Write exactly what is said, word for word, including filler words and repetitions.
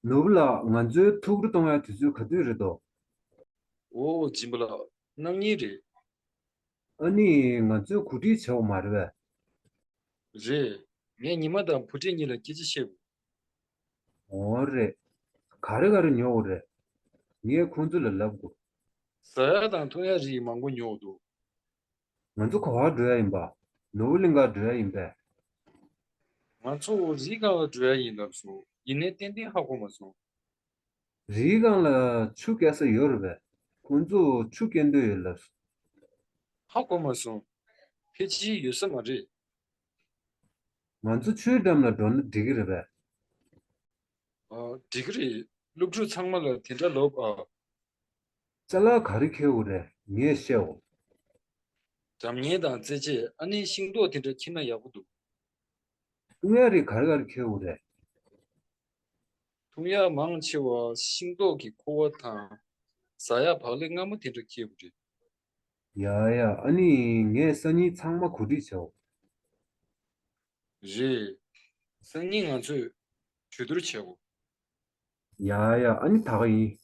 ནོར་བུ་ལགས། ང་ཚོའི་ཐུགས་སྤྲོ་གཏོང་ཡ་དུས་ཚོད་ག་དུས་རེད་དོ། འོ། སྦྱིན་པ་ལགས། གནངས་ཉིན་རེད། ཨ་ནི་ང་ཚོས་གོ་སྒྲིག་བྱས་པ་མ་རེད་པས། རེད། ངས་ཉི་མ་དང་བུ་ཁྲིད་གཉིས་ལ་སྐད་ཆ་བཤད་དགོས། འོ་རེད། ག་རེ་ག་རེ་ཉོ་དགོས་རེད། ངས་ཁོང་ཚོ་ལ་ལབ་དགོས། ཟ་ཡ་དང་འཐུང་ཡ་རིགས་མང་པོ་ཉོ་དགོས་འདུག། ང་ཚོ་ག་པར་འགྲོ་ཡ་ཡིན་པ། ནོར་བུ་གླིང་གར་འགྲོ་ཡ་ཡིན་པས། ང་ཚོ་རི་སྒང་ལ་འགྲོ་ཡ་ཡིན་ལབ་སོང་། ཡིན་ནའི་ཏན་ཏན་ཧ་གོ་མ་སོང་། རིའི་སྒང་ལ་ཆུ་བསྐྱལ་ས་ཡོད་རེད་པས། ཁོང་ཚོ་ཆུ་བསྐྱལ་འདོད་ཡོད་ལབ་སོང་། ཧ་གོ་མ་སོང་། ཕལ་ཆེར་ཡོད་ས་མ་རེད། ང་ཚོ་ཆུའི་འགྲམ་ལ་འགྲོ་ན་འགྲིག་གི་རེད་པས། ཨ། འགྲིག་གི་རེད། སློབ་ཕྲུག་ཚང་མ་ལ་དེ་འདྲ་ལབ་ཨ། ཅ་ལག་ག་རེ་འཁྱེར་དགོས་རེད། ངས་བཤད་འོ། སྒྲ་སྙན་དང་རྩེད་ཆས། ཨ་ནི་ཤིང་ཏོག་དེ་འདྲ་འཁྱེར་ན་ཡག་པོ་འདུག། འཐུང་ཡ་རིགས་ག་རེ་ག་རེ་འཁྱེར་དགོས་རེད། འཐུང་ཡ་མང་ཆེ་བ་ཤིང་ཏོག་གི་ཁུ་བ་དང་། ཟ་ཡ་བག་ལེབ་མངར་མོ་དེ་འདྲ་འཁྱེར་དགོས་རེད། ཡ་ཡ། ཨ་ནི་ངས་སང་ཉིན་ཚང་མ་གོ་སྒྲིག་བྱའོ། རེད། སང་ཉིན་ང་ཚོས་གྲོས་བསྡུར་བྱེད་དགོས། ཡ་ཡ། ཨ་ནི་ད་ག་ཡིན།